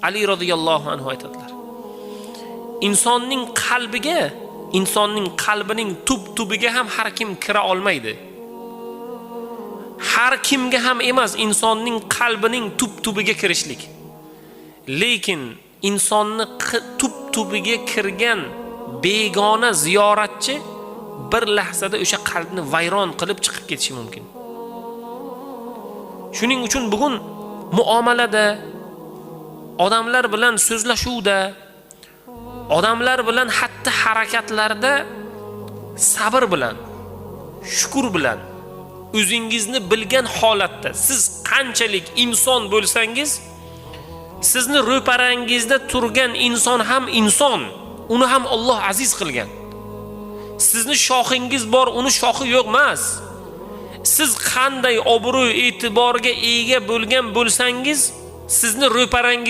Ali roziyallohu anhu aytadilar: Insonning qalbiga, insonning qalbining tub tubiga ham har kim kira olmaydi. Har kimga ham emas insonning qalbining tub tubiga kirishlik. Lekin insonni tub tubiga kirgan begona ziyoratchi bir lahzada o'sha qalbni vayron qilib chiqib ketishi mumkin. Shuning uchun bugun muomalada, odamlar bilan so'zlashuvda, odamlar bilan xatti harakatlarda sabr bilan, shukur bilan, o'zingizni bilgan holatda, siz qanchalik inson bo'lsangiz, sizni ro'parangizda turgan inson ham inson, uni ham Alloh aziz qilgan. Sizni shoxingiz bor, uni shoxi yo'q emas. Siz qanday obro' e'tiborga ega bo'lgan bo'lsangiz, sizni ro'parangiz